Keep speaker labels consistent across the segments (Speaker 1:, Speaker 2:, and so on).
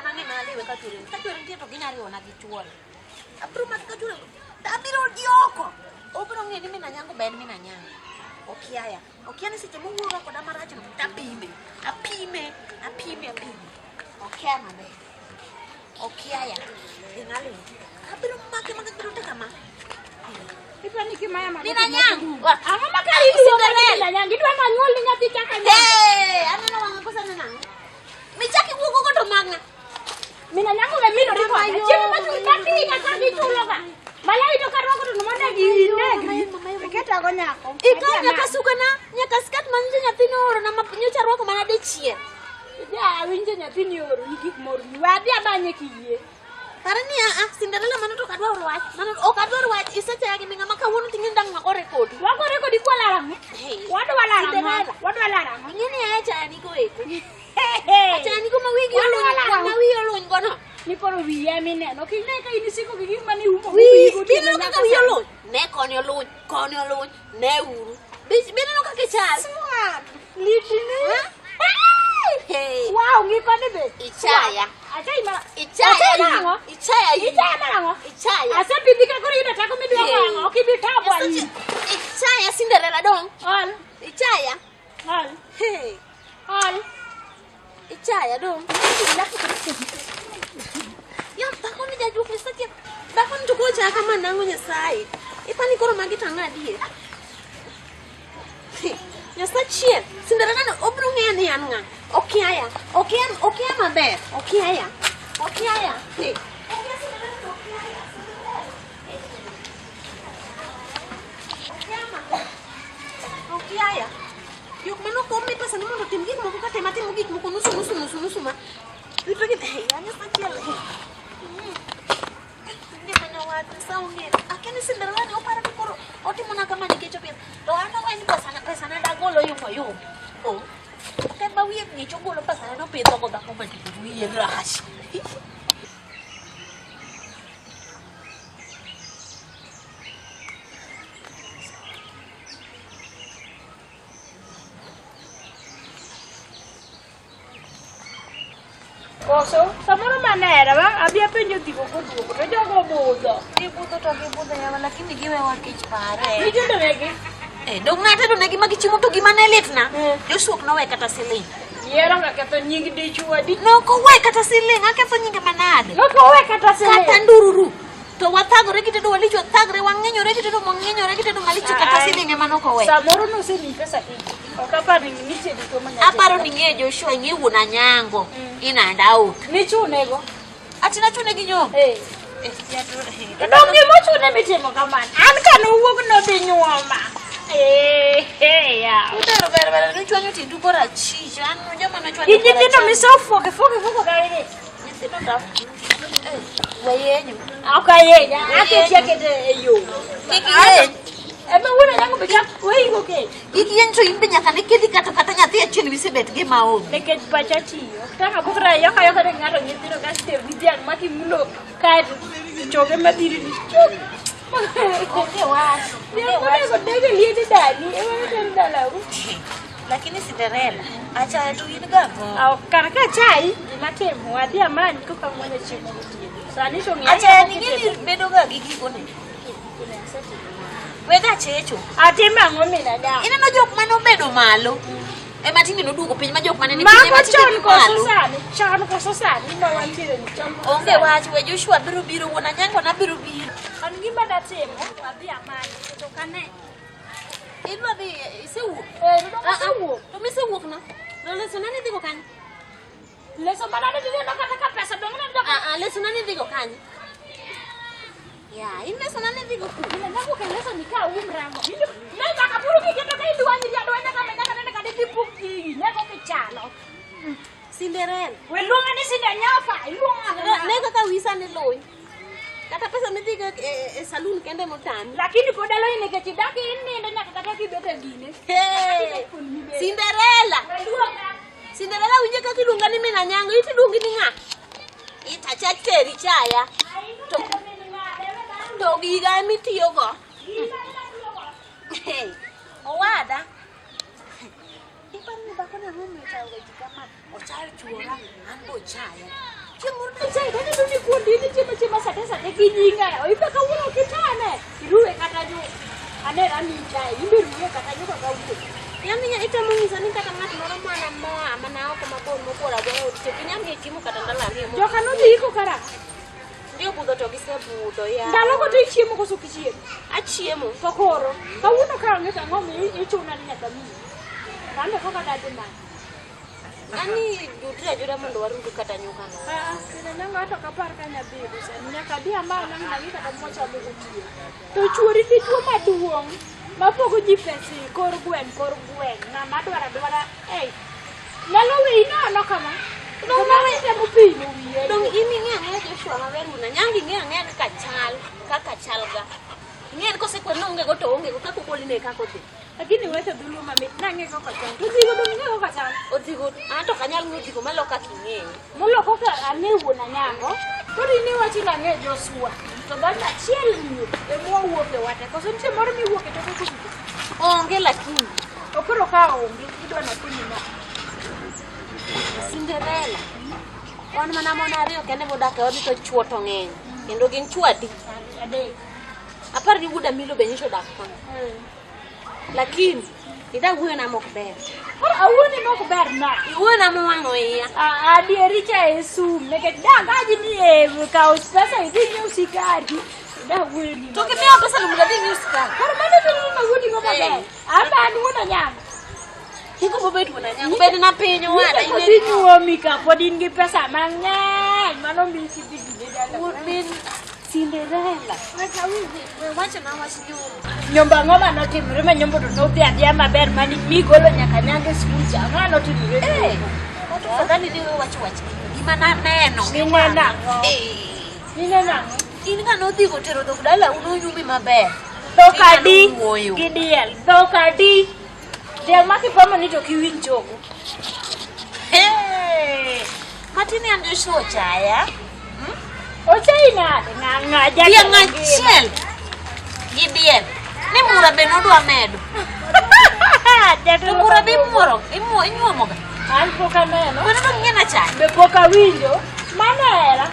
Speaker 1: An ang'e mana liwe ka chuore. Ka chuore nitie to ginyalo riwona gi chuore. Abiro make ka chuore. Abiro dioko. Obiro ng'e ni min Anyango be en min Anyango. Okiaya. Okia ni seche mowuoga koda marachno tapime. Apime, apime, apime. Okia maber. Okiaya. Ing'ali. Abiro make maka abiro te kama.
Speaker 2: Ipani kimaya ma.
Speaker 1: Min Anyango.
Speaker 2: Ang'o ma kari iluongo ni min Anyango? Idwa nanyuol ni nyathi kaka Anyango.
Speaker 1: Hey, aneno wang'a kosa neno ang'o? Michak iwuogo go to mag ng'a?
Speaker 2: Min Anyango be minori koda. Chiemo ma chul matin kaka gichuloga. Malawi to karwako to mondo ginegri.
Speaker 3: Iketago nyako.
Speaker 1: Ikawo nyaka sukana, nyaka skat ma nyocha nyathi noorona ma nyocha arwako mana dichiel.
Speaker 2: Ja awinjo nyathini ooroni gik moroni. We adhi amanye kiyie.
Speaker 1: Par ni a a Cinderella mano to ok adwar wach. Mano ok adwar wach. Isechaya gi ming'a ma kawuono ting'e dang' wagore kodi.
Speaker 2: Wagore kodi kwa larang'o?
Speaker 1: Hey.
Speaker 2: Wadwa larang'o?
Speaker 1: Cinderella.
Speaker 2: Wadwa larang'o?
Speaker 1: Ing'e ni achaya nigo eko. Achaya nigo ma wigi
Speaker 2: Wadwa
Speaker 1: oluny,
Speaker 2: larang'o?
Speaker 1: ma wiyi oluny gono.
Speaker 2: Ni koro wiya mineno. Ok ine ka in isiko gi gik mane iumo
Speaker 1: Wiyi,
Speaker 2: wiyi gotieno
Speaker 1: bineno
Speaker 2: nyaka
Speaker 1: kaka wiyi
Speaker 2: sani.
Speaker 1: oluny. Ne koni oluny, koni oluny, ne uru. Bineno kaka ichal.
Speaker 2: Smart. Litni.
Speaker 1: Hey.
Speaker 2: Wow, ng'i koni be.
Speaker 1: Ichaya.
Speaker 2: Achayi ma.
Speaker 1: Ichaya.
Speaker 2: Achayi marang'o?
Speaker 1: Ichaya.
Speaker 2: Ichaya marang'o?
Speaker 1: Ichaya.
Speaker 2: Asepidhi ka koro iyudo teko midwa
Speaker 1: Hey.
Speaker 2: wang'o. Ok ibi tabwa in.
Speaker 1: Ichaya Cinderella dong.
Speaker 2: Ol.
Speaker 1: Ichaya.
Speaker 2: Ol.
Speaker 1: Hey.
Speaker 2: Ol.
Speaker 1: Ichaya dong. Ya dhako ni jajuok Nyasaye. Dhako ni to koro chaya kama nang'o Nyasaye. Ipani koro magi to ang'o adier? Nyasaye Cinderella no obiro ng'eyo ni an ng'a. Okiaya. Okia okia maber. Okiaya. Okiaya. Hey. Okia Cinderella to okiaya. Okia maber. Okiaya. Jok mane ok omi pesa ni mondo otim gik moko kata ema timo gik moko nusu nusu nusu nusu ma. Rito gi hey, an Nyasaye achiel. Onge mana wach, Nyasaye ong'eyo. Akia ni Cinderella ni oparo ni koro otimona kama nikech opidho. To an owe ni pesana pesana dagol oyumo oyum. Oh. Ok en ma wiye ng'ich ogolo pesana nopidho go dhako ma nigi wiye rach.
Speaker 2: Koso, samoro manera ba abi apenjo dhigo koduogo to jogo budho.
Speaker 1: Gibudho to gibudho yawa lakini giwewa kech pare.
Speaker 2: Nitedo negi.
Speaker 1: Eh, dong natedo negi ma gichiemo to gima ne litna.
Speaker 2: Mm.
Speaker 1: Joshua ok nowe kata siling.
Speaker 2: Yiero ga ketho nying dichuo di.
Speaker 1: Nok owe kata siling, aketho nyinge manade.
Speaker 2: Nok owe kata siling.
Speaker 1: Kata ndururu. To wathagore gi tedo malich, wathagre, wang'inyore gi tedo mang'inyore gi tedo malich, kata
Speaker 2: Ai.
Speaker 1: siling ema nok owe.
Speaker 2: Samoro nosemiyi pesa kiki. Ok apar ni nitie dichuo ma nyalo
Speaker 1: Aparo ni ing'eyo Joshua, ing'eyo wuon Anyango, in and out.
Speaker 2: Nichunego.
Speaker 1: Ati nachune gi nyombo.
Speaker 2: Eh. To dong gima ochune mitimo kamano. An ka nowuok nodhi nyuoma. Eh, eh, ya.
Speaker 1: Utero ber ber nochwanyo tiendu korachich. An joma nochwanyo
Speaker 2: Gi nyithindo
Speaker 1: koracham.
Speaker 2: misefuoke fuoke fuoke ka gini.
Speaker 1: Nyithindo to weyenyo.
Speaker 2: Ok ayenya. Aketi akete e yo.
Speaker 1: Kik iyeny.
Speaker 2: Ema wuon Anyango be chak weyigo kech.
Speaker 1: Kik iyeny to in be nyaka ne kedhi kata kata nyathi achiel misebet gi maonge.
Speaker 2: Nikech pacha tiyo. Kaka bukra yoka yoka ne ng'ato nyithindo kasto itero gi dhiang' ma kimulo kae to choge madhiri ni chok.
Speaker 1: Onge wach.
Speaker 2: Dhiang' monego dege liete dani ema itero dalau.
Speaker 1: Lakini Cinderella, achaya to in gang'o?
Speaker 2: Aw, kar ka chai gima timo adhi amany koka muonyo chiemo gotieno. Sani to ng'e.
Speaker 1: Achaya ni ng'e ni bedo ga gi gikone. Wega checho.
Speaker 2: Atimo ang'o min Anyango?
Speaker 1: Ineno jok mane obedo malo. Ema tinde noduogo piny ma jok mane ni piny
Speaker 2: Mago
Speaker 1: ema tinde
Speaker 2: chon
Speaker 1: ni
Speaker 2: koso
Speaker 1: malo.
Speaker 2: sani? Chon koso sani ma wantiere ni chon koso
Speaker 1: Onge
Speaker 2: sani?
Speaker 1: wach, we Joshua biro biro, wuon Anyango na biro biro.
Speaker 2: An gima datimo, adhi amany to ok ane.
Speaker 1: Idwa dhi, isewuok?
Speaker 2: Eh, to
Speaker 1: Ah, ah.
Speaker 2: asewuok.
Speaker 1: To misewuok na? To leso nani dhigo kanye?
Speaker 2: Leso manade tineno kata ka pesa dong' ne jok.
Speaker 1: Ah, ah, leso nani dhigo kanye? Ya, in leso nani dhigo ku?
Speaker 2: Min Anyango ke leso ni ka um rango. Ne nyaka puro kiketo ka idwanyri adwanya kama nyaka nene kata idhi puk gigi. Ne kok ichalo.
Speaker 1: Cinderella.
Speaker 2: We luonga ni Cinda nyafa, iluonga
Speaker 1: Ne kaka wi sani luny. Kata pesa midhigo e saloon kende motami.
Speaker 2: Lakini pod aloyi nikech idak inindo nyaka kata kibet e gine.
Speaker 1: Hey! Cinderella.
Speaker 2: We luonga.
Speaker 1: Cinderella winjo kaka iluonga ni min Anyango, iti iluongi ni ng'a? Itacha teri chaya. To giga emitiyogo. Hey, owada. Iparo ni dhako ni ang'o momiyo ochayo ga ji kama? Ochayo chuora, an be ochaya. Chieng' moro ne
Speaker 2: Chai kata to ni kuondi ni chiemo chiemo sate sate gi nyinga. Oibe kawuono kitane. Iruwe kata nyuka. Anera ni chai, imbe ruwe kata nyuka kawuono.
Speaker 1: Yaani itemo nyisa ni kata ng'at moro mana moa mana oko mabor mokworo agweng'a od thieth inyal miye chiemo kata ndalo ariyo mo-
Speaker 2: Joka nodhi iko kara.
Speaker 1: Ndio budho to gisebudho ya.
Speaker 2: Ndalo go to ichiemo koso ok ichiemo?
Speaker 1: Achiemo.
Speaker 2: To koro, kawuono ka onge to ang'o miyo ichuna ni nyaka miyi? Kambe koka dadhi manyo.
Speaker 1: Ani judre ajuda mondo warud kata nyuka no.
Speaker 2: Ah, kendo nang'o to ok apar ka nyadhi sani nyaka adhi amany ang' nang'i kata mwachamo gotieno. To chuori dichuo maduong' mapogo ji pesa e kor gweng' kor gweng' ng'ama dwaro adwara ei nyalo weyi nono kama. To mano itemo pimo wiye.
Speaker 1: Dong in ing'e ang'eya Joshua maber wuon Anyango ing'e ang'eya kaka chal kaka chal ga. Ing'e ni kosekwer ni onge go to onge go kaka ogoli ne kaka odhi.
Speaker 2: Lakini iwacho dholuo mamit nang'e kaka chal. To odhigo dong ing'e kaka chal.
Speaker 1: Odhigo an to ok anyal ng'eyo odhigo malo kaka ing'eyo.
Speaker 2: Molo kaka ang'e wuon Anyango. Koro in iwacho ni ang'e Joshua. To dhoot achiel ni ema wawuoke wate. Koso nitie moro miwuoke toke kosuko.
Speaker 1: Onge lakini.
Speaker 2: To koro ka onge idwa natimi nang'o?
Speaker 1: Cinderella. Wan mana mon ariyo kende modak e odni to chwo to ng'eny. Kendo gin chwo adi?
Speaker 2: Adek.
Speaker 1: Apar ni wuod Amilo be nyocha odak ka. Lakini ida wuoyo na mok ber.
Speaker 2: Koro awuoni mok ber na.
Speaker 1: Iwuoyo na mowang'o iya.
Speaker 2: Adieri cha e sum nikech dang aji ni e kawo pesa idhi nyiew sikari. Da wuoyo ni.
Speaker 1: To kimiya pesa no mondo adhi nyiew sukari.
Speaker 2: Koro mano to ni mawuoni go maber. Amba an wuon Anyango.
Speaker 1: Igombo bet wuon Anyango. Bedna piny owada.
Speaker 2: Nyicha kodhi nyuomi ka pod in gi pesa mang'eny mano miyi kidhi gine dala.
Speaker 1: Wuon min Cinderella. We wachona wach nyombo.
Speaker 2: Nyombo ang'o manotimore ma nyombo to nodhi adhiya maber mani migolo nyaka nyange e skul cha. Ang'o manotimore?
Speaker 1: Eh, afadhali ni we wacho wach gima naneno.
Speaker 2: Mineno ang'o?
Speaker 1: Eh,
Speaker 2: Mineno ang'o?
Speaker 1: In ka nodhi gotero dhok dala unonyumi maber.
Speaker 2: Dhok adi
Speaker 1: Wuoyo.
Speaker 2: gi diel. Dhok adi. Diel ma kipomo ni to ok iwinj chogo.
Speaker 1: Hey, Matini an Joshua ochaya.
Speaker 2: Ochayi nade? Ng'a ng'a jatelo
Speaker 1: Dhiang'
Speaker 2: ngima.
Speaker 1: achiel gi diel. Ni mura be nodwa medo. To
Speaker 2: Jatelo
Speaker 1: mura be
Speaker 2: maduong'.
Speaker 1: imuoro, inyuomo ga.
Speaker 2: An pok aneno.
Speaker 1: Mano dong ng'e na chayo.
Speaker 2: Be pok awinjo. Mano hera.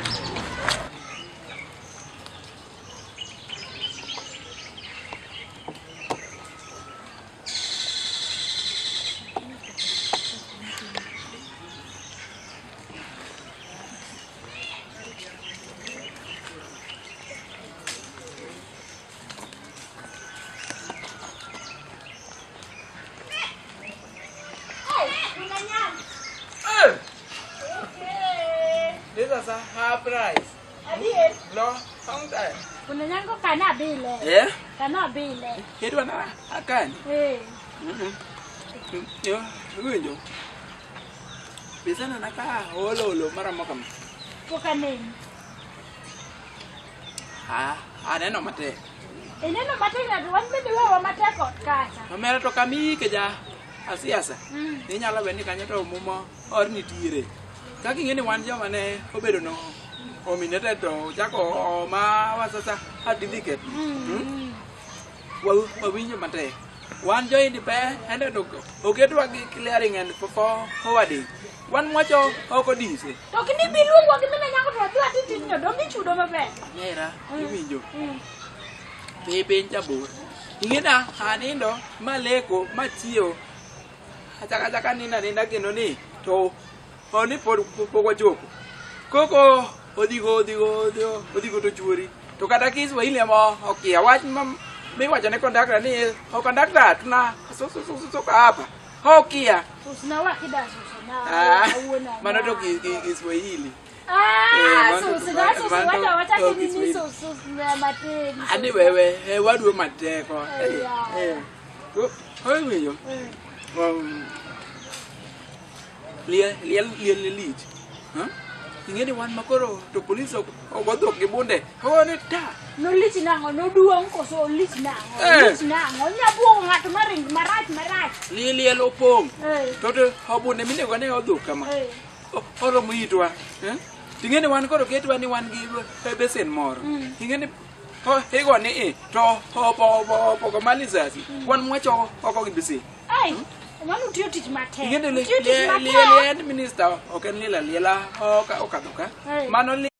Speaker 3: Hey! This is a high price.
Speaker 2: Adier.
Speaker 3: No, long time.
Speaker 2: Kuna nyango kana bile.
Speaker 3: Yeah?
Speaker 2: Kana bile.
Speaker 3: Idwa na akani?
Speaker 2: Eh.
Speaker 3: Yo, iwinjo. Bisenena ka olo olo maromo kama.
Speaker 2: Pok aneni.
Speaker 3: Ah, aneno matek.
Speaker 2: Ineno matek na to wan bende wewa matek ot kacha.
Speaker 3: Omera to kamiike ja asiasa. Inyalo bedo ni kanyo to mumo or nitiere. Kaka ing'e ni wan joma ne obedo no nominated to ochako oma wa sasa certificate. Wawinjo matek. Wan jo independent oketwa gi clearing and forwarding. Wan mwacho ok odise.
Speaker 2: To ok ni bi luongwa gi mina nyango to wadhi wati tijno dong ichudo maber.
Speaker 3: Nera, iwinjo. Piny piny cha bor. Ing'e na anindo maleko machiewo. Achaka achaka nindo aninda kendo ni to oni pod pok wachopo. Koko odhigo odhigo odhigo odhigo to chuori. To kata Kiswahili ema okia wach ma miwacho ne kondakta ni o kondakta tuna so so so so hapa. Okia.
Speaker 2: Susna wa kida susna.
Speaker 3: Ah,
Speaker 2: Awuona.
Speaker 3: mano to Kiswahili.
Speaker 2: Ah,
Speaker 3: Eh, mano to-
Speaker 2: susna susna
Speaker 3: mano
Speaker 2: wacha wacha
Speaker 3: to
Speaker 2: ni ni
Speaker 3: Kiswahili.
Speaker 2: susna matin.
Speaker 3: Ani wewe wadwa mateko.
Speaker 2: Eh, ya.
Speaker 3: Eh. Iwinjo. Liel liel liel lich. Huh? Ing'e ni wan makoro to polis ok ogo dhok gi bunde. Ogo ni ta.
Speaker 2: Nolich nang'o noduong' koso olich nang'o?
Speaker 3: Eh.
Speaker 2: Olich nang'o? Onya buogo ng'ato maring marach marach.
Speaker 3: Liel liel opong'.
Speaker 2: Eh.
Speaker 3: To to obunde minego ne odhok kama.
Speaker 2: Eh.
Speaker 3: Oromo itwa. Eh? Ting'e ni wan koro ketwa ni wan gi besen moro. Ing'e ni igo ni i to opo opo opo malisasi. Wan mwacho oko gi besen.
Speaker 2: Ai. Mano utiyo tich matek.
Speaker 3: Ing'e ni
Speaker 2: Utiyo tich matek.
Speaker 3: liel en minista ok en liel aliela okadho ka. Mano